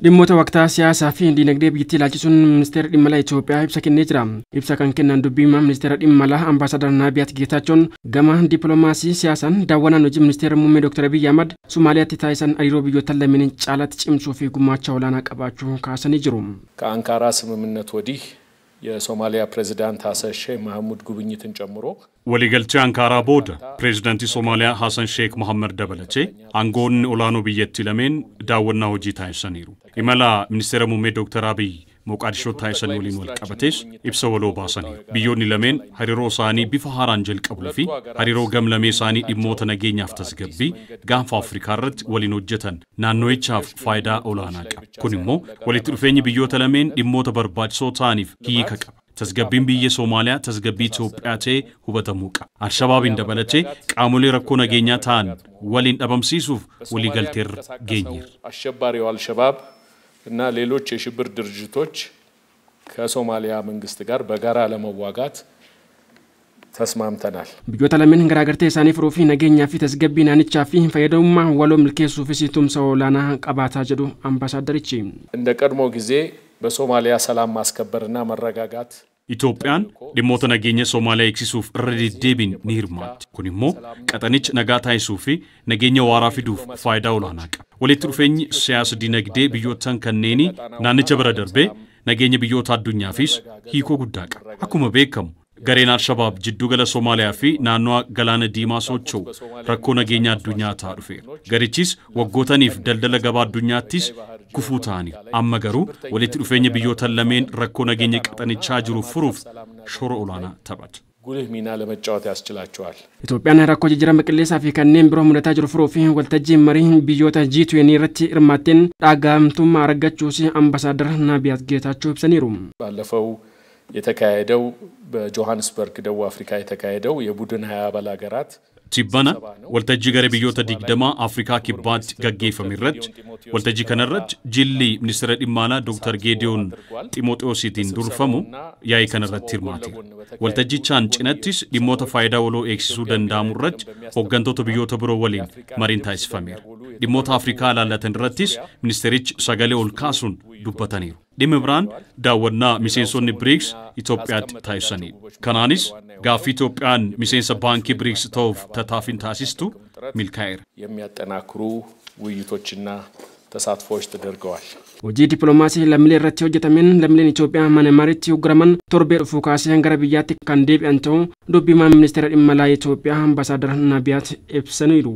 Dhimmoota waqtaa siyaasaa fi dinagdee biyyattii ilaalchisuun Ministeerri Dhimma Alaa Itoophiyaa ibsa kennee jira. Ibsa kan kennan dubbii himaa Ministeera Dhimma Alaa Ambaasaadar Naabiyaat Geetaachoon, gama dippiloomaasii siyaasaan daawwannaan hojii Ministeera Muummee Dr. Abiyyi Ahmad Somaaliyaatti taasisan hariiroo biyyoota lameenii caalaatti cimsuu fi gumaacha olaanaa qabaachuu kaasanii jiru. ከአንካራ ስምምነት ወዲህ የሶማሊያ ፕሬዚዳንት ሀሰን ሼህ መሐሙድ ጉብኝትን ጨምሮ Waliigaltee Ankaaraa booda pireezidaantii Somaaliyaa Hasan Sheek Mohammed dabalatee aangoonni olaanoo biyyattii lameen daawwannaa hojii taasisaniiru. Imala ministeera muummee Dr. Abiy Moqaadishoo taasisan waliin wal qabatees ibsa waloo baasaniiru. Biyyoonni lameen hariiroo isaanii bifa haaraan jalqabuu fi hariiroo gamlamee isaanii dhimmoota nageenyaaf tasgabbii gaanfa Afrikaa irratti waliin hojjetan naanno'ichaaf faayidaa olaanaa qaba. Kun immoo walitti dhufeenyi biyyoota lameen dhimmoota barbaachisoo ta'aniif hiika qaba. Tasgabbiin biyya Somaaliyaa tasgabbii Itoophiyaa ta'ee hubatamuu qaba. Alshabaabiin dabalatee qaamolee rakkoo nageenyaa ta'an waliin dhabamsiisuuf waliigalteerra geenyeerra. አሸባሪው አልሸባብ እና ሌሎች የሽብር ድርጅቶች ከሶማሊያ መንግስት ጋር በጋራ ለመዋጋት ተስማምተናል። Biyyoota lameen garaagartee isaanii furuu fi nageenyaa fi tasgabbii naannichaa fi fayyadamummaa waloo milkeessuufis tumsa olaanaa qabaataa jedhu ambaasaadarichi. እንደ ቀድሞ ጊዜ በሶማሊያ ሰላም ማስከበርና መረጋጋት Itoophiyaan dhimmoota nageenya Somaaliyaa eegsisuuf irra deddeebiin ni hirmaatti. Kun immoo qaxanicha nagaa taasisuu fi nageenya waaraa fiduuf faayidaa olaanaa qaba. Walitti dhufeenyi siyaasa dinagdee biyyoottan kanneenii naannicha bira darbee nageenya biyyoota addunyaafis hiikoo guddaa qaba. Akkuma beekamu gareen Alshabaab jiddugala Somaaliyaa fi naannoo galaana Diimaa socho'u rakkoo nageenya addunyaa ta'aa dhufeera. Garichis waggootaniif daldala gabaa addunyaattis gufuu ta'aniiru. Amma garuu walitti dhufeenya biyyoota lameen rakkoo nageenya qaxanichaa jiru furuuf shoora olaanaa taphata. ጉልህ ሚና ለመጫወት ያስችላቸዋል። Itoophiyaan rakkoo jijjiirama qilleensaa fi kanneen biroo mudataa jiru furuu fi waltajjii marii biyyoota G20 irratti hirmaatteen dhaagamtummaa argachuus ambaasaadar Naabiyaat Geetaachoo ibsaniiru. ባለፈው የተካሄደው በጆሃንስበርግ ደቡብ አፍሪካ የተካሄደው የቡድን 20 አባል ሀገራት Tibbana waltajjii garee biyyoota 20 Afrikaa Kibbaatti gaggeeffame irratti, waltajjii kanarratti jilli ministeera dhimma alaa Dr. Geediyoon Ximooxiyoosiitiin durfamu yaa'ii kanarratti hirmaateera. Waltajjichaan cinattis dhimmoota faayidaa waloo eegsisuu danda'amu irratti hooggantoota biyyoota biroo waliin mariin taasifameera. Dhimmoota Afrikaa ilaallatan irrattis ministeerichi sagalee ol kaasuun dubbataniiru. Dhimmi biraan daawwannaa miseensonni BRICS Itoophiyaatti taasisanidha. Kanaanis gaaffii Itoophiyaan miseensa baankii BRICS ta'uuf tattaaffiin taasistu milkaa'eera. የሚያጠናክሩ ውይይቶችና ተሳትፎዎች ተደርገዋል። Hojii dippiloomaasii lammiilee irratti hojjetameen lammiileen Itoophiyaa mana mariitti ugguraman torbee dhufuu kaasee gara biyyaatti kan deebi'an ta'uu dubbi himaan ministeera dhimma alaa Itoophiyaa ambaasaadar Naabiyaat ibsaniiru.